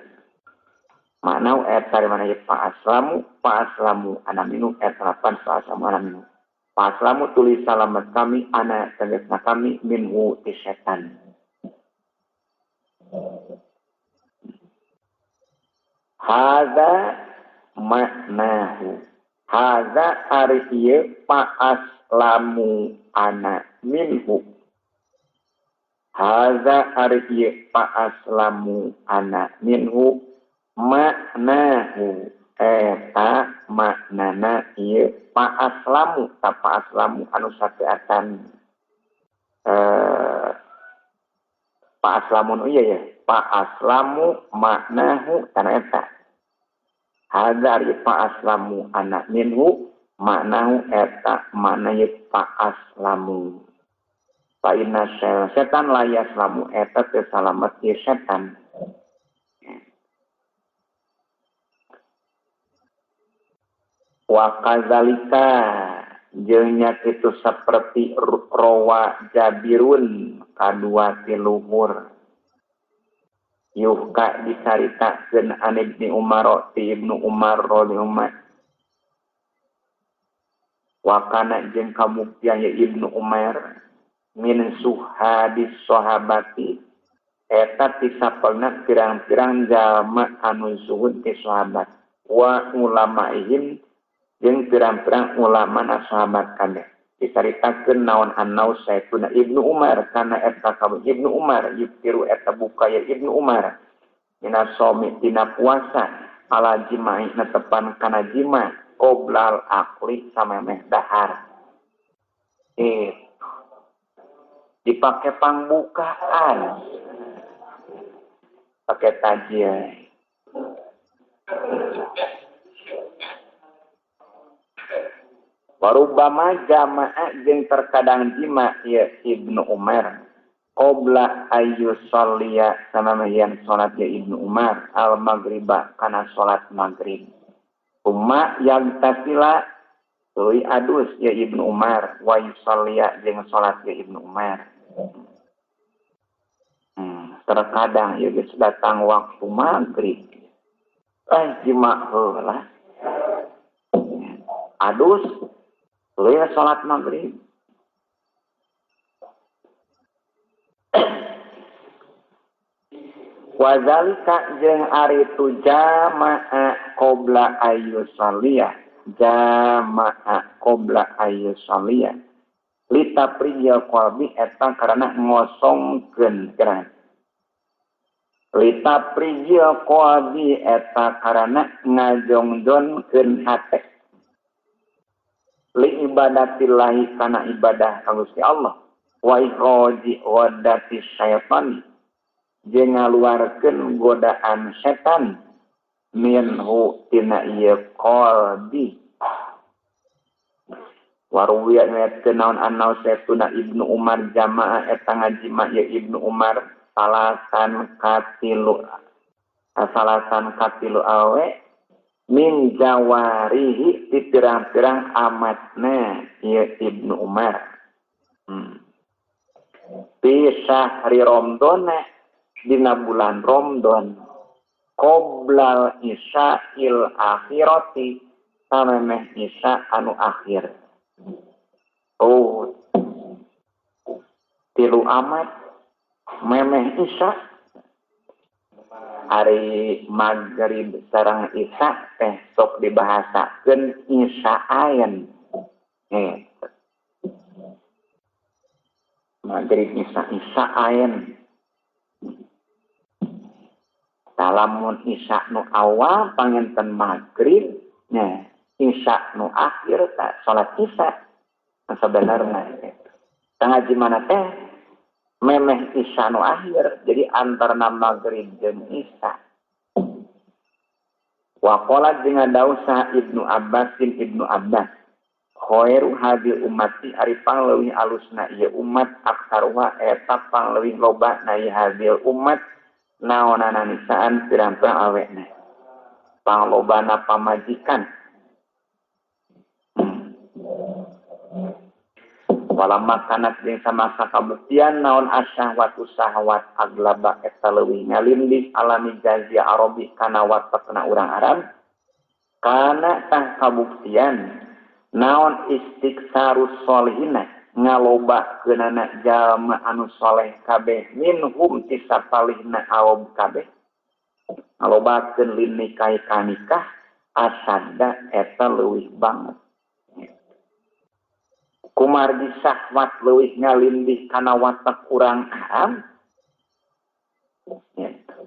maknahu eta ari mana ieu fa'aslamu fa'aslamu ana minhu eta lapan fa'aslamu ana minhu Fa'aslamu tulis salamat kami, ana tegasna kami, minhu ti setan. Hadza maknahu. Hadza ari ieu fa'aslamu ana minhu. Hadza ari ieu fa'aslamu ana minhu maknahu. Eta maknana ieu fa'aslamu ta fa'aslamu anu sateatan fa'aslamu nu ieu ya fa'aslamu maknahu kana eta hadza ari fa'aslamu ana minhu maknahu eta makna ieu fa'aslamu fa inna setan la yaslamu eta teu salamet ieu setan. Wa kadzalika jeung nya kitu saperti rawa Jabirun kadua ti luhur yuhka dicaritakeun an Ibnu Umar ti Ibnu Umar radhiyallahu anhu wa kana jeung kabuktian ya Ibnu Umar min suhadis sahabati eta ti sapelna pirang-pirang jalma anu zuhud ti sahabat wa ulamaihim jeung pirang-pirang ulama na sahabat kabeh dicaritakeun naon annau sayyiduna Ibnu Umar kana eta ka Ibnu Umar yuftiru eta buka ya Ibnu Umar dina somi dina puasa ala jima'i netepan kana jima qoblal akli samemeh dahar dipake pangbukaan pakai tajil. Warubama jamaah jeung terkadang jima ya Ibnu Umar qabla ayyusalliya samamayan salat ya Ibnu Umar al maghriba kana salat maghrib umma yang tasila tuluy adus ya Ibnu Umar wa yusalliya jeung salat ya Ibnu Umar. Terkadang ya geus datang waktu maghrib jima heula adus tuluy salat maghrib. Wazalika jeung ari tu jama'a qabla ayyusalliya jama'a qabla ayyusalliya litaprijil qalbi eta karena ngosongkeun kana litaprijil qalbi eta karena ngajongjonkeun hate li ibadatillahi kana ibadah ka Gusti Allah wa ikhraji wadati syaitan jeung ngaluarkeun godaan setan minhu tina ieu qalbi. Waruwiya nyatkeun naon annau saytuna Ibnu Umar jamaah eta ngajima ieu Ibnu Umar salasan katilu awe min jawarihi ti pirang-pirang amatna ieu Ibnu Umar. Fi syahri Ramadan dina bulan Ramadan qoblal isya'il akhirati samemeh isya anu akhir. Oh, tilu amat memeh isya ari maghrib sareng isya teh sok dibahasakeun isya'aen. Maghrib isya isya'aen. Lamun isya nu awal panginten maghrib nya isya nu akhir ta salat isya sebenarnya gitu. Tangga mana teh memeh isya nu akhir jadi antara maghrib jeung isya. Wa qala jeung dausa Ibnu Abbas bin Ibnu Abbas khairu hadil ummati ari pangleuwih alusna ieu umat aksaruha eta pangleuwih loba na ieu hadil umat naonana nisaan pirang-pirang awena panglobana pamajikan. Walama kanat jeung samasa kabuktian naon asyahwatu syahwat aglaba eta leuwih ngalindih alami jazia arabi kana watakna urang Arab kana tah kabuktian naon istiksarus solihina ngaloba keunana jalma anu soleh kabeh minhum ti sapalihna aob kabeh ngalobakeun linikai ka nikah asada eta leuwih banget. Kumargi syahwat leuwih ngalindih kana watak urang Arab gitu.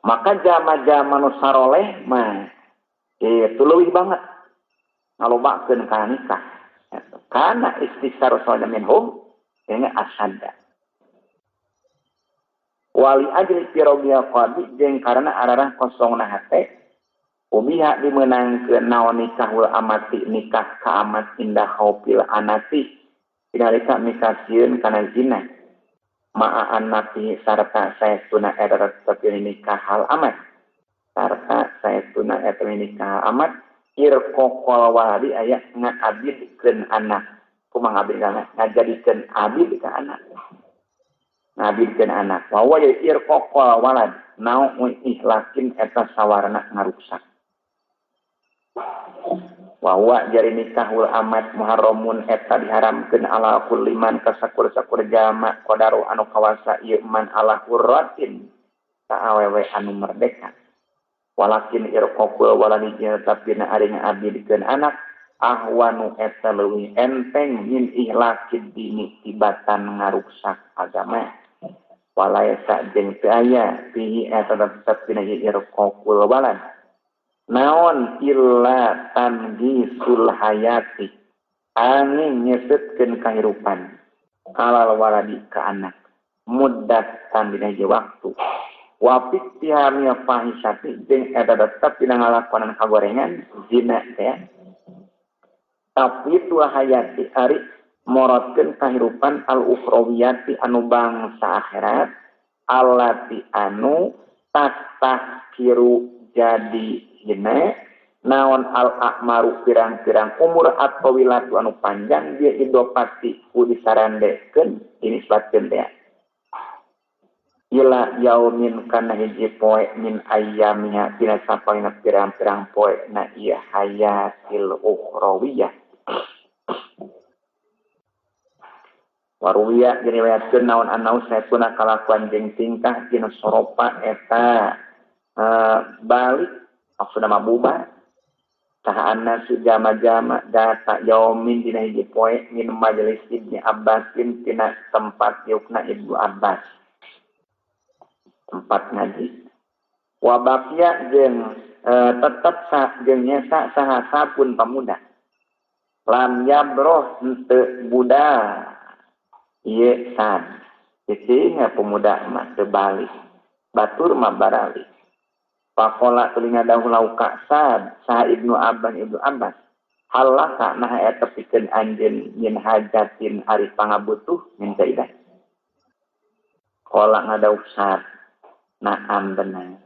Maka jama-jama nu saroleh mah itu leuwih banget ngalobakeun kana nikah gitu. Kana istisaru soleh minhum ini asada wali ajli pirogia qadi jeung karena ararah kosongna hate ubiha dimenangkeun naon nikahul amati nikah ka amat indah khaufil anati dinalika mikasieun kana zina ma'a anati sarta saestuna eta tetep nikah hal amat sarta saestuna eta nikah amat irqaqal waladi aya ngabidkeun anak kumaha ngabidkeun anak ngajadikeun abid ka anak ngabidkeun anak wa wa irqaqal walad naon ihlakin eta sawarna ngaruksak wa jari nikahul amat muharramun eta diharamkeun ala kulli man ka sakur-sakur jalma qadaru anu kawasa ieu man ala hurratin ka awewe anu merdeka walakin irqaqul waladi tapi na ari ngabidkeun anak ahwanu eta leuwih enteng min ihlakid dini tibatan ngaruksak agama walaisa jeung teu aya fihi eta tetep dina irqaqul walad naon illa tangisul hayati angin nyesetkeun kahirupan alal waladi ka anak muddatan dina hiji waktu wa fitihami fahisati jeung eta tetep dina ngalakonan kagorengan zina teh tapi tu hayati ari morotkeun kahirupan al ukhrawiyati anu bangsa akhirat allati anu tastahkiru jadi hina naon al akmaru pirang-pirang umur atau wilatu anu panjang dia idopati ku disarandekeun ini sebatkeun teh ila yaumin kana hiji poe min ayyamiha dina sapalina pirang-pirang poe na ieu hayatil ukhrawiyah. Waruwiya diriwayatkeun naon anau saepuna kalakuan jeung tingkah dina soropa eta balik maksudna mah bubar Saha annasu jama-jama data yaumin dina hiji poe min majelis Ibni Abbasin tina tempat yukna Ibnu Abbas. Tempat ngaji. Wa baqiya jeung tetep jeung nyesa saha sabun pemuda. Lam yabroh henteu budal ieu san. Cicingna pemuda mah teu balik. Batur mah baralik. Pakola telinga dahulu lauka sad saha Ibnu Abbas Ibnu Abbas halaka nah eta pikeun anjeun nyin hajatin ari pangabutuh minta idah. Kola ngadauh sad naam benar.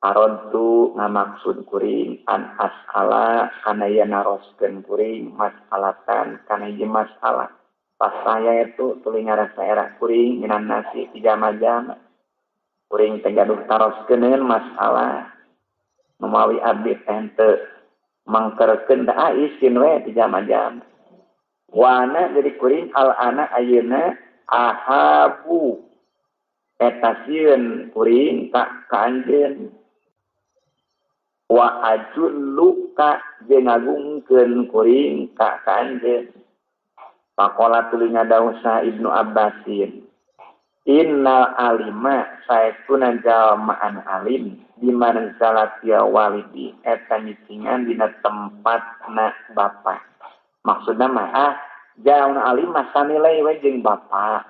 Aradtu ngamaksud kuring an as'ala kana yen naroskeun kuring mas'alatan kana hiji masalah. Pas saya itu tuluy ngarasa era kuring minan nasi jama-jama. Kuring teh gaduh taroskeun masalah numawi abdi teh teu mangkerkeun da isin we di jama-jama. Wana jadi kuring al ana ayeuna ahabu eta sieun kuring ka anjeun wa ajullu ka jeung ngagungkeun kuring ka anjeun. Pakola tuluy ngadawuh saha Ibnu Abbasin innal alima saestuna jalma anu alim di manzalatil walidi eta nyicingan dina tempatna bapa. Maksudna mah jalma alim mah sanilai we jeung bapa.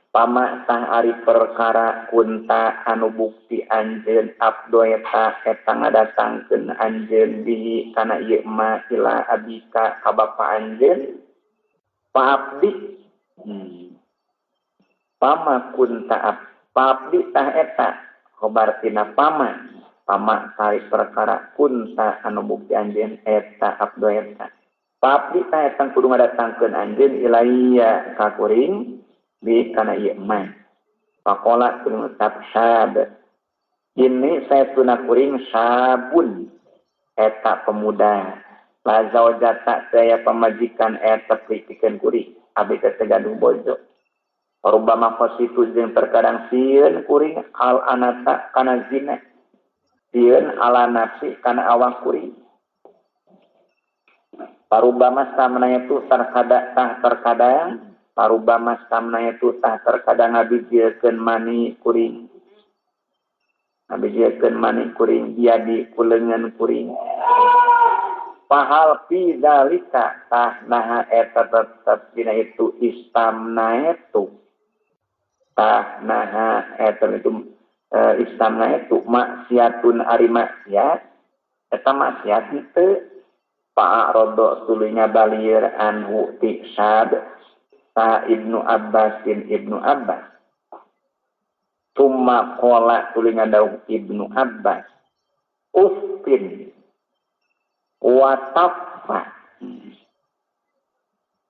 Pama tah ari perkara kunta anu bukti anjeun abdoeta eta ngadatangkeun anjeun bihi kana ieu ma ila abika ka bapa anjeun paabdi. Pama kunta paabdi tah eta khobar tina pama pama tari perkara kunta anu bukti anjeun eta abdoeta paabdi tah eta kudu ngadatangkeun anjeun ilaiya ka kuring bi kana ieu mah. Pakola kudu ngucap syab ini saestuna kuring sabun eta pemuda la zaujata daya pamajikan eta pikeun kuring abdi teh gaduh bojo. Rubama khositu jeung terkadang sieun kuring al anata kana zina sieun ala nafsi kana awak kuring. Parubama samna itu terkadang tah terkadang parubama samna itu tah terkadang ngabijiekeun mani kuring ngabijiekeun mani kuring biadi kuleungeun kuring. Pahal fi dzalika tah naha eta tetep dina itu istamna itu tah naha eta itu istamna itu maksiatun ari maksiat eta maksiat henteu fa'arada tuluy ngabalieur anhu ti Sad ta Ibnu Abbasin Ibnu Abbas. Tsumma qala tuluy ngadawuh Ibnu Abbas uffin wataffa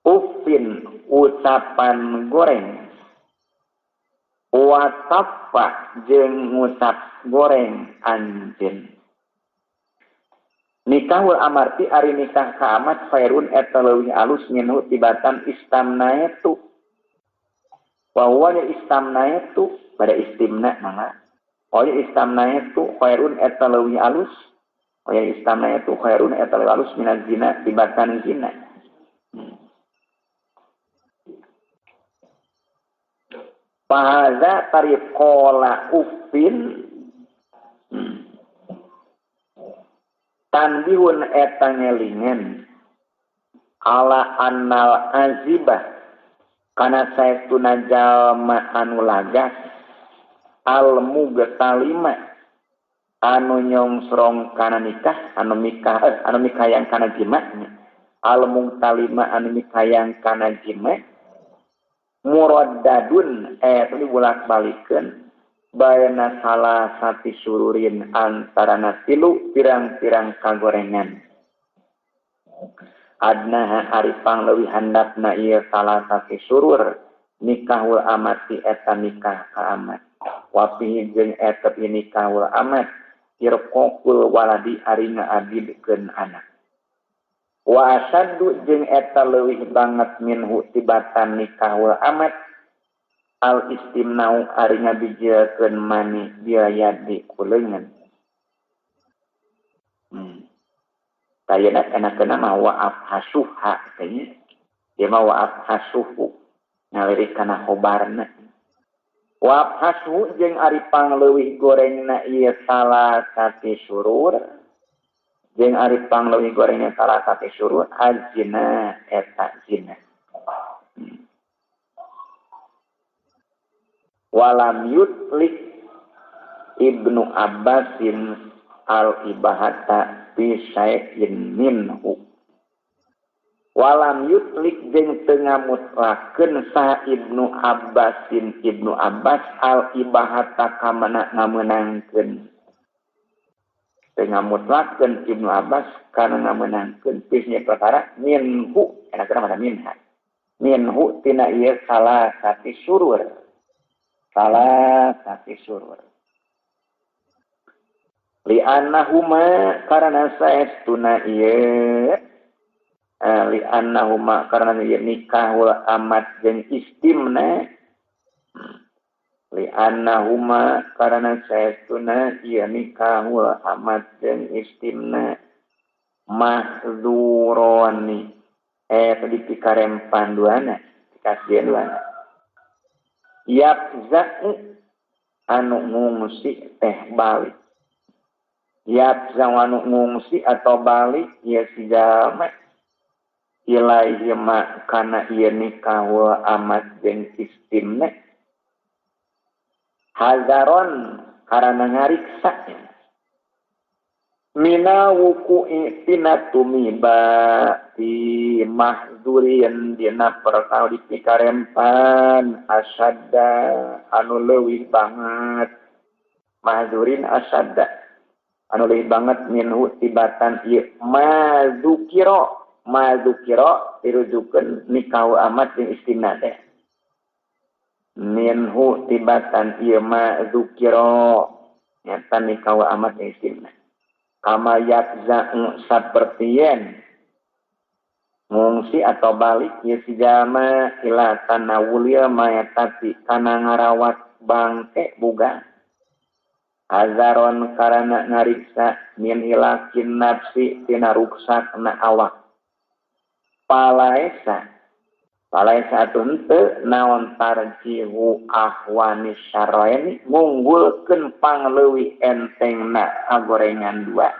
uffin ucapan goreng wataffa jeung ngucap goreng anjeun. Nikahul amarti ari nikah ka amat khairun eta leuwih alus minhu tibatan istamna itu. Wa huwa istamna itu pada istimna mangga. Wa istamna itu khairun eta leuwih alus. Wa istamna itu khairun eta leuwih alus minaz zina tibatan zina. Fahaza tariqola uffin tanbihun eta ngelingan ala annal azibah kana saestuna jalma anu lagas al mugtalima anu nyongsrong kana nikah anu mikah anu mikayang kana jima al mugtalima anu mikayang kana jima muraddadun eta dibulak-balikeun bayana salah sati sururin antarana tilu pirang-pirang kagorengan. Adnaha ari pangleuwih handapna ieu salah sati surur nikahul amati eta nikah ka amat. Wa fihi jeung eta nikahul amat irqaqul waladi ari ngaabidkeun anak. Wa asaddu jeung eta leuwih banget minhu tibatan nikahul amat al istimnau ari ngabijiekeun mani biaya di kuleungeun. Tayana enakeuna mah wa afhasuha teh ieu mah wa afhasuhu ngalirik kana khobarna. Wa afhasu jeung ari pangleuwih gorengna ieu salah sati surur jeung ari pangleuwih gorengna salah sati surur azina eta zina. Walam yutlik Ibnu Abbasin al-ibahata fi syai'in minhu. Walam yutlik jeung teu ngamutlakeun saha Ibnu Abbasin Ibnu Abbas al-ibahata kamana ngamenangkeun. Teu ngamutlakeun Ibnu Abbas kana ngamenangkeun pisnya perkara minhu enak mana minha. Minhu tina ieu salah sati surur. Salah sati surur. Li'annahuma karena saestuna ieu li'annahuma karena ieu nikahul amat jeung istimna. Li'annahuma karena saestuna ieu nikahul amat jeung istimna mahdzuroni dipikarepan duana dikasieun duana yabza'u anu ngungsi teh balik yabza'u anu ngungsi atau balik ieu si jalma ilaihi ma kana ieu nikahul amat jeung istimna hazaron karana ngariksa mina wuku'i tina tumiba di mahzurian dina perkara dipikarempan asadda anu leuwih banget mahzurin asadda anu leuwih banget minhu tibatan ieu mazukiro mazukiro dirujukeun nikah amat jeung istimna teh minhu tibatan ieu mazukiro nyata nikah amat jeung istimna kama yabza'u sapertien ngungsi atau balik ieu si jalma ila tanawulil mayatati kana ngarawat bangke buga azaron karana ngariksa min hilakin nafsi tina ruksakna awak palaesa palaesa atuh henteu naon tarjihu ahwani syaraini ngunggulkeun pangleuwih entengna kagorengan dua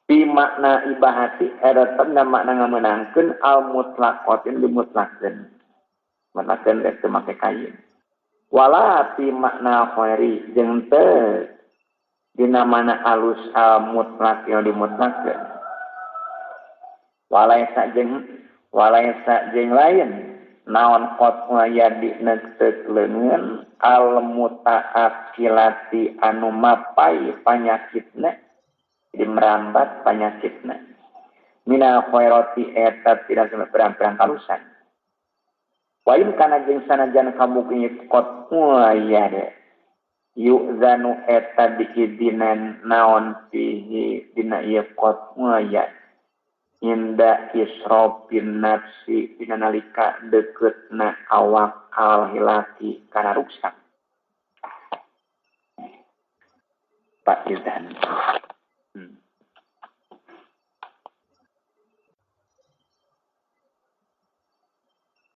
bi makna ibahati eta teh makna ngamenangkeun al mutlaqatin dimutlakeun mutlakeun teh teu make kain wala fi makna khairi jeung teu dina mana alus al mutlaq yang dimutlakeun walaisa jeung lain naon qatwa yadi neuteup leungeun al mutaakhilati anu mapai panyakitna jadi merambat panyakitna minal khairati eta tidak pirang-pirang kalusan wa in kana jeung sanajan kabukti qatwa yadi yu'zanu eta diizinan naon fihi dina ieu qatwa yadi inda israfin nafsi dina nalika deketna awak al hilaki kana ruksak. Pak Izan.